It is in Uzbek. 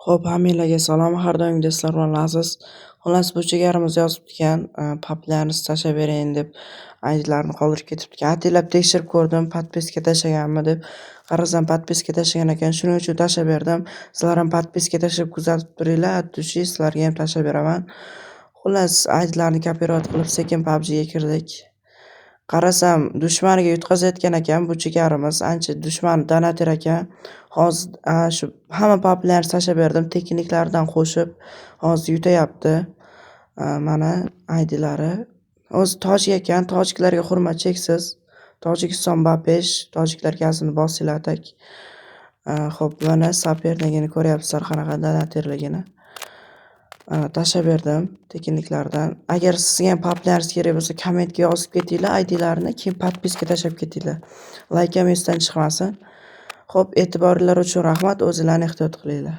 Xo'p, hammanglarga salom. Har doimgidek sizlar bilan Laziz. Xullas, bu jigarimiz yozibdikan, poplarni tashlab bering deb IDlarni qoldirib ketibdikan. Ataylab tekshirib ko'rdim, подписка tashlaganmi deb. Qarasam, подписка tashlagan ekan. Shuning uchun tashlab berdim. Sizlar ham подписка tashlab kuzatib turinglar. От души sizlarga ham tashlab beraman. Xullas, IDlarni копировать qilib sekin PUBGga kirdik. Qarasam, dushmaniga yutqazayotgan ekan bu jigarimiz. Ancha dushmani донатер ekan. Hozir shu hamma poplarni tashlab berdim, tekinliklardan qo'shib. Hozir yutayapti. Mana IDlari. O'zi tojik ekan, tojiklarga hurmat cheksiz. Tojikiston ba pesh, tojiklar gazini bosinglar так. Xo'p, mana соперник ini ko'ryapsizlar, qanaqa донатер ligini. Tashlab berdim tekinliklardan. Agar sizga ham poplarningiz kerak bo'lsa, kommentga yozib ketinglar IDlarini, keyin подписка tashlab ketinglar. Layk ham esdan chiqmasin. Xo'p, e'tiboringlar uchun rahmat. O'zinglarni ehtiyot qilinglar.